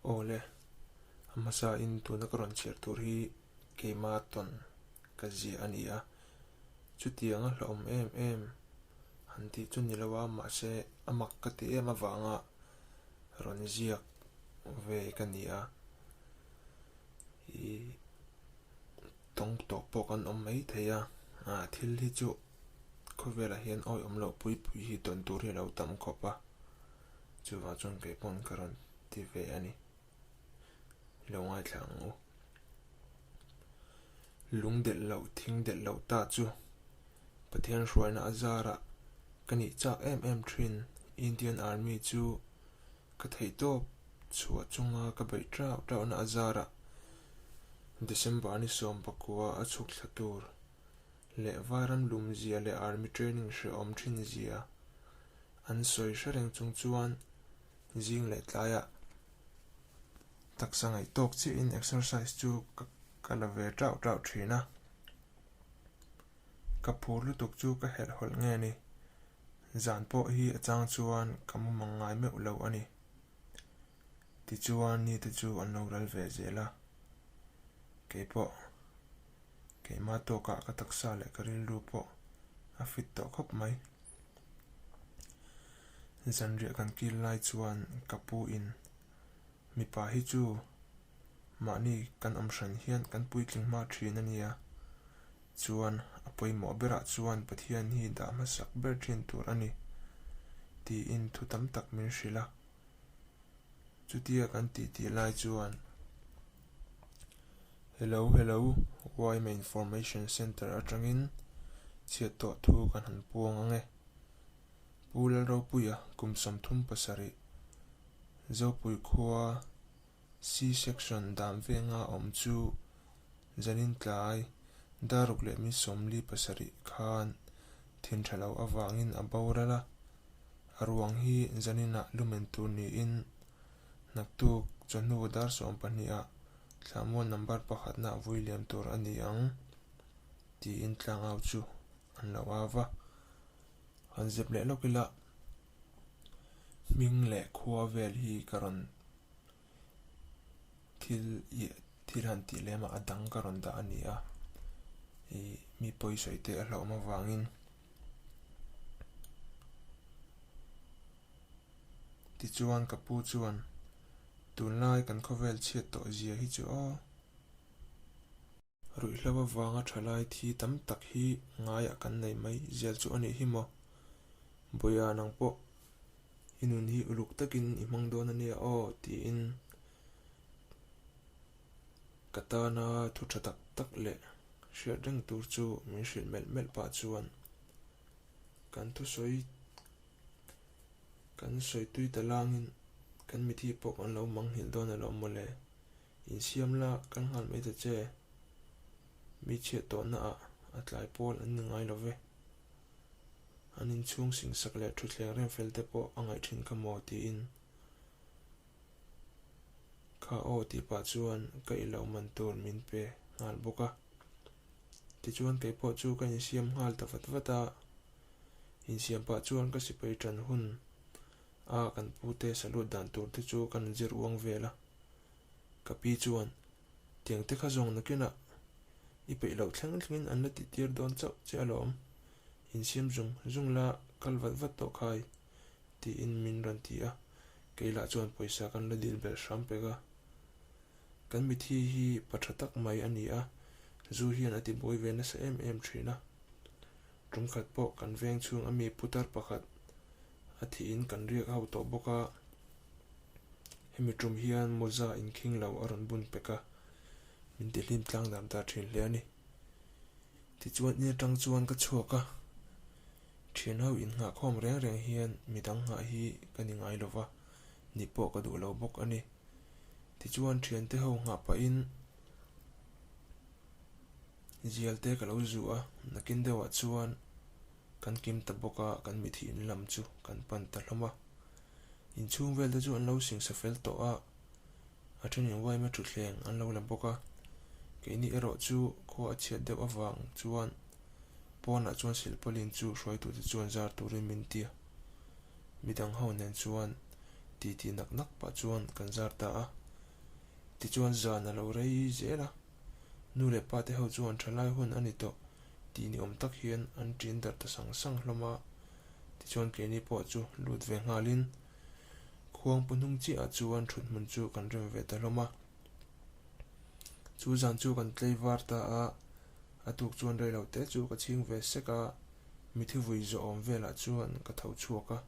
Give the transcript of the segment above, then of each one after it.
Aw le, a hmasa in tuna ka rawn chhiar tur hi keima tawn ka ziah a ni a, chutiang a hlauhawm em em han tih chu ni lo a, mahse a mak ka ti em avanga rawn ziak ve ka ni a, ih tawng tawh pawh kan awm mai thei a, thil hi chu khawvelah hian awihawm loh pui pui hi tawn tur hi a lo tam khawp a, chuvang chuan kei pawn ka rawn ti ve a ni. I lo ngaithla ang u. Lung delh loh thing delh loh ta chu Pathian hruaina a zarah ka nih chak em em thin Indian Army chu ka theihtawp chhuah chunga ka beih tauh tauhna a zarah December ni 19 a chhuk thla tur leh vairam lum zia leh Army training hrehawm thin zia an sawi hre reng chung chuan zing leh tlaiah taksa ngaih tawk chiahin exercise chu ka la ve tauh tauh thin a, ka phur lutuk chu ka helh hawlh nge ni, zan pawh hi a chang chuan ka mu mang ngai meuh lo a ni. Tichuan nite chu an lo ral ve zel a, keipawh keimah tawkah ka taksa leh ka rilru pawh a fit tawh khawp mai. Zanriah kan kil lai chuan ka pu in mipa hi chu mahni kan awm hran hian kan puitling hma thin a nia, chuan a pawimawh berah chuan Pathian hi dah hmasak ber thin tur a ni tiin thu tam tak min hrilh a. Chutia kan tih lai chuan Hello hello yma Information Centre atangin chhiat tawh thu kan han puang ang e. Pu Lalropuia kum 37 Zopui khua C-section dan venga awm chu zanin tlai daruk leh mi 47 khan thin tha lo avangin a boral a, a ruang hi zaninah lumen tur niin naktuk chawhnu dar 12 ah thlamual number pakhatna vui liam tur a ni ang tiin tlangau chu an lo au va. Han zep leh lawk ila hming leh khua vel hi ka rawn thil thil han tih lem a a dang ka rawn dah a ni a ih mi pawisawi te a hlauhawm avangin tichuan ka pu chuan tunlai kan khawvel chhiat tawh zia hi chu aw. Ruihhlo avanga thalai thi tam tak hi ngaiah kan nei mai zel chu a nih hi maw? Bawiha nang pawh i nun hi uluk takin i hmang dawn a nia aw tiin ka tana thu tha tak tak leh hriat reng tur chu min hrilh melh melh pah chuan kan thusawi kan sawi tui ta langin kan mithi pawh kan lo mangnghilh dawn alawm mawle. Insiam la kal nghal mai ta che. Mi chhiat tawhna ah a tlai pawl an ni ngai lo ve. An inchhung singsak leh thutthleng rem fel te pawh a ngaih thin kha maw tiin kha aw tih pah chuan ka i lo man tur min pe nghal bawk a. Tichuan kei pawh chu ka insiam nghal ta vat vat a. Insiam pah chuan ka sipai tan hun a kan pute salute dan tur te chu kan zir uang vel a. Ka pi chuan, Tiang te kha zawng nakinah i peih loh thleng thlengin an la tih tir dawn chauh che alawm, insiam zung zung la kal vat vat tawh khai, tiin min rawn ti a, kei lah chuan pawisa kan la dil belh hram pek a. Kan mithi hi pa tha tak mai a ni a, zu hian a tibuai ve nasa em em thin a. Tum khat pawh kan veng chhung a mi putar pakhat a thihin kan riak ho tawh bawk a. Hemi tum hian mawza inkhing lo a rawn bun pek a, min ti hlim tlang dan ta thin hle a ni. Tichuan in atang chuan ka chhuak a, thian ho innghahkhawm reng reng hian midang nghah hi ka ni ngai lova, ni pawh ka duh lo bawk a ni. Tichuan thiante ho nghah pahin zial te ka lo zu a, nakin deuhah chuan kan kim ta bawk a, kan mithi in lam chu kan pan ta hlawm a. Inchhung vel te chu an lo singsa fel tawh a, a thenin uaima thutthleng an lo la bawk a. Keini erawh chu khua a chhiat deuh avang chuan pawnah chuan silpaulin chu hruaitute chuan zar turin min ti a. Midang ho nen chuan titi nak nak pah chuan kan zar ta a. Tichuan zan a lo rei zel a, nu leh pa te ho chuan thalai hun a ni tawh tih ni awm tak hian an ṭin darh ta sang sang hlawm a. Tichuan keini pawh chu lut ve nghalin khuangpu hnung chiahah chuan ṭhuthmun chu kan rem ve ta hlawm a. Chu zan chu kan tlei var ta a, a tuk chuan rei lo te chu ka chhing ve sek a, mithi vui zawh awm velah chuan ka tho chhuak a.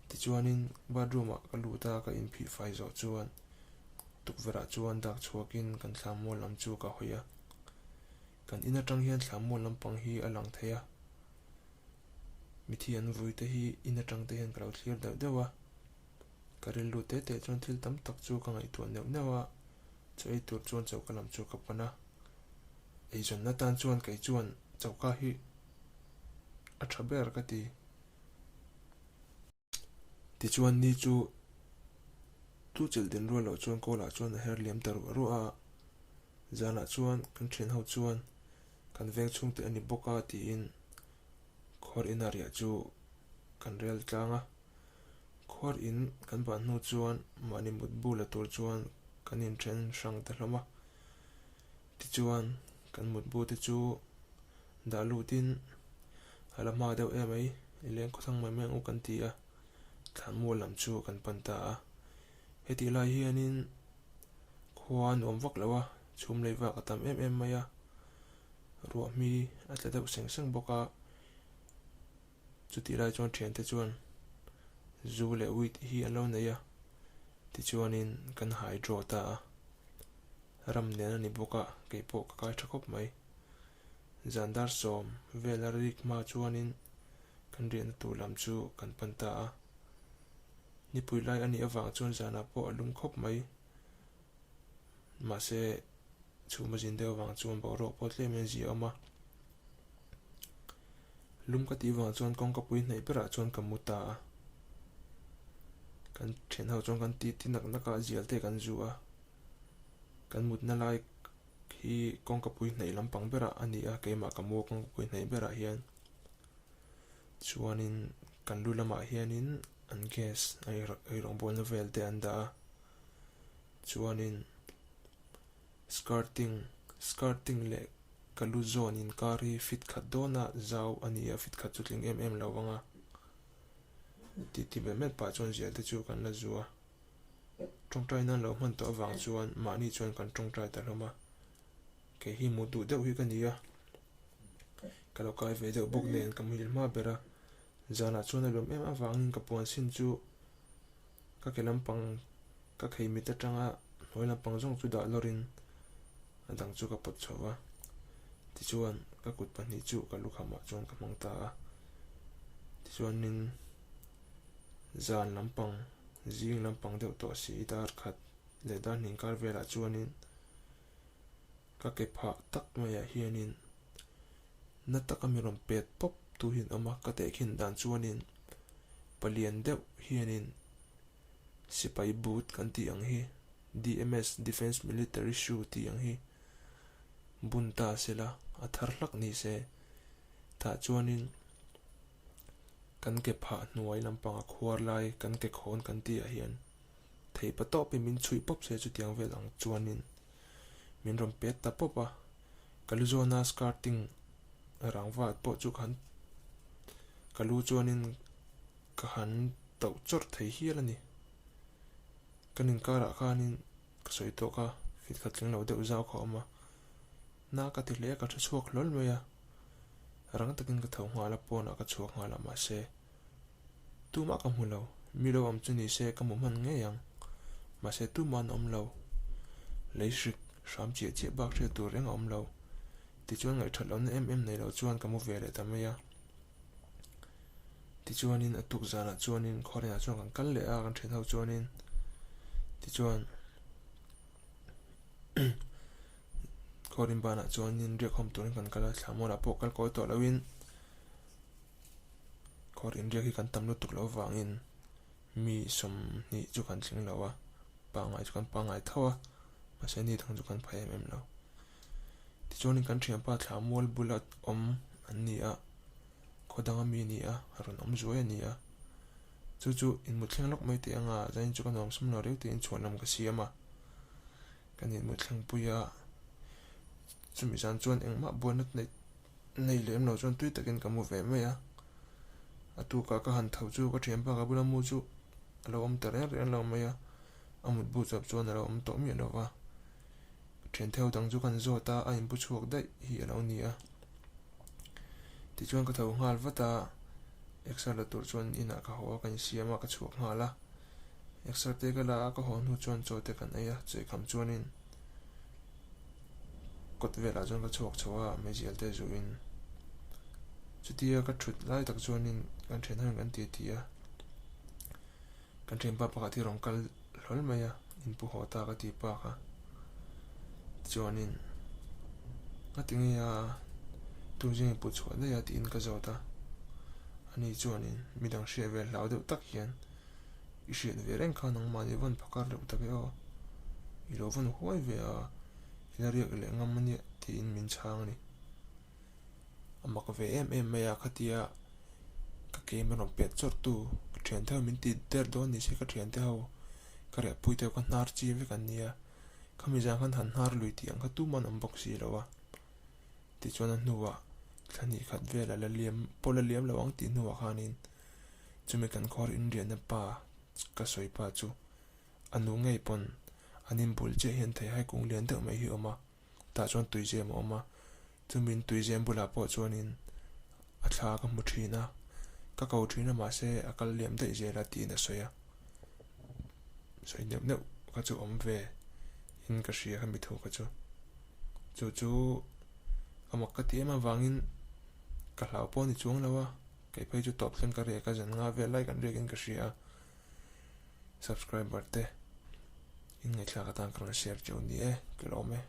Tichuanin bathroom ah ka lut a, ka inphih fai zawh chuan tukverh ah chuan dak chhuakin kan thlam mual lam chu ka hawi a. Kan in atang hian thlam mual lampang hi a lang thei a, mithi an vui te hi in atang te hian ka lo thlir deuh deuh a. Ka rilru te te chuan thil tam tak chu ka ngaihtuah neuh neuh a, chaw ei tur chuan choka lam chu ka pan a. Eizawnna tan chuan kei chuan choka hi a tha ber ka ti. Tichuan ni chu tu chelh din rual loh chuan kawl ah chuan a her liam ta ruah ruah a, zanah chuan kan thian ho chuan kan veng chhungte a ni bawk a tiin khuar ina riah chu kan rel tlang a. Khuar in kan ban hnu chuan mahni mutbu la tur chuan kan inthen hrang ta hlawm a. Tichuan kan mutbu te chu dah lutin a la hma deuh em mai, i leng khawthang mai mai ang u kan ti a, thlanmual lam chu kan pan ta a. Hetih lai hianin khua a nuam vak lo a, chhum lei vak a tam em em mai a, ruahmi a tla deuh seng seng bawk a. Chutih lai chuan thiante chuan zu leh wheat hi an lo nei a, tichuanin kan hai draw ta a. Ram nen a ni bawk a, kei pawh ka kai tha khawp mai. Zan dar sawm vela rik hma chuanin kan riahna tur lam chu kan pan ta a. Nipui lai a nih avang chuan zanah pawh a lum khawp mai. Mahse, chhum a zin deuh avang chuan boruak pawh tlem in a zia awm a. Lum ka tih vang chuan kawngka pui hnaih berah chuan ka mu ta a. Kan thian ho chuan kan ti ti nak nak a, zial te kan zu a. Kan mutna lai hi kawngka pui hnaih lampang berah a ni a, keimah ka mu a kawngka pui hnaih berah hian. Chuanin kan lu lamah hianin an gas ei rawngbawlna vel te an dah a. Chuanin skirting skirting leh ka lu zawn inkar hi fit khat dawn a zau a ni a fit khat chu tling em em lo vang a ti ti melh melh pah chuan zial te chu kan la zu a tawngtai nan lo hman tawh avang chuan mahni chuan kan tawngtai ta hlawm a kei hi mut duh deuh hi ka ni a ka lo kai ve deuh bawk nen ka muhil hma ber a zanah chuan a lawm em avangin ka puan sin chu ka ke lampang ka khei mit atanga hnuai lampang zawng chu dah lawrin a dang chu ka pawt chho va. Tichuan ka kut pahnih chu ka lukhamah chuan ka hmang ta a. Tichuanin zan lampang zing lampang deuh tawh si dar khat leh dar hnih kar velah chuanin ka ke phah tak maiah hianin na taka mi rawn pet pawp tu hi an awm a, ka tehkhin dan chuanin palian deuh hianin sipai boot kan tih ang hi DMS Defence Military Shoe tih ang hi bun ta sela a thar hlak ni se tah chuanin kan ke phah hnuai lampanga khuar lai kan ke khawn kan tih ah hian thei pa tawpin min chhuih pawp se chutiang vel ang chuanin min rawn pet ta pawp a ka lu zawna skirting rangva pawh chu ka han ka lu chuanin ka han tauh chawrh thei hial a ni. Kan inkarah khanin ka sawi tawk a, fit khat tling lo deuh zau kha a awm a. Na ka ti hle a, ka tha chhuak hlawl mai a. Rang takin ka tho nghal a, pawnah ka chhuak nghal a, mahse tumah ka hmu lo. Mi lo awm chu ni se ka hmu hman ngei ang. Mahse tumah an awm lo. Lei hrik hram chiah chiah bak hriat tur reng a awm lo. Tichuan ngaihthat lohna em em nei lo chuan ka mu ve leh ta mai a. Tichuanin a tuk zanah chuanin khuarenah chuan kan kal leh a kan thian ho chuanin tichuan khuarin banah chuanin riak hawm turin kan kal a thla mualah pawh kal kawi tawh loin khuarin riak hi kan tam lutuk loh avangin mi sawmhnih chu kan tling lo a pangngai chu kan pangngai tho a mahse ni dang chu kan phai em em lo. Tichuanin kan thianpa thla mual bula awm an ni a, khaw danga mi a ni a, a rawn awm zuai a ni a. Chu chu inmut thleng lawk mai teh anga zanin chu ka nuam sum lo reu tiin chhuanlam ka siam a. Kan inmu thlengpui a, chumi zan chuan engmah buaina nei lem lo chuan tui takin ka mu ve mai a. A tukah ka han tho chu ka thianpa ka bula mu chu a lo awm ta reng reng lo mai a, a mutbu chawp chuan a lo awm tawh miah lo va. Thiantheu dang chu kan zawt a, a inpu chhuak daih hi a lo ni a. Tichuan ka tho nghal vat a, exer la tur chuan inah ka haw a, ka insiam a, ka chhuak nghal a. Exer te ka la a, ka haw hnu chuan chaw te kan ei a, chawihkham chuanin kawt velah chuan ka chhuak chho a, meizial te zuhin. Chutia ka thut lai tak chuanin kan thian ho in kan titi a, Kan thianpa pakhat hi rawn kal hlawl mai a, in pu haw ta ka ti pak a. Tichuanin ngati nge a tuzing in put chhuah daih a tiin ka zawt a. Ani chuanin midang hriat ve hlau deuh tak hian i hriat ve reng kha nangmahni vawn phakar deuh tak e aw. I lo vawn huai ve a, i la riak leh ngam ania tiin min chhang a ni. A mak ve em em mai a, khatia ka ke min rawn pet chawrh tu ka thiante ho min ti der dawn ni se ka thiante ho ka rehpui te ho ka hnar chi vek an nia, khami zan khan han hnar lui tih ang kha tumah an awm bawk si lo a, tichuan a hnuah thla hnih khat vel a la liam pawh la liam lo ang tih hnuah khanin chumi kan khawr inriahna pa ka sawi pa chu a nu ngei pawn an inbul chiah hian theihai kung lian deuh mai hi a awm a. Tah chuan tuizem a awm a, chumin tuizem bulah pawh chuanin a thla ka hmu thin a, ka ko thin a mahse a kal liam daih zel a tiin a sawi a, sawi neuh neuh kha chu awm ve in ka hria khami thu kha chu, chu chu a mak ka ti em avangin ka hlau pawh a ni chuang lo a, kei phei chu tawp thleng ka riak a zan nga vel lai kan riak in ka hria a, subscriber te in ngaihthlak atan ka rawn share cheu ni e, ka lawm e.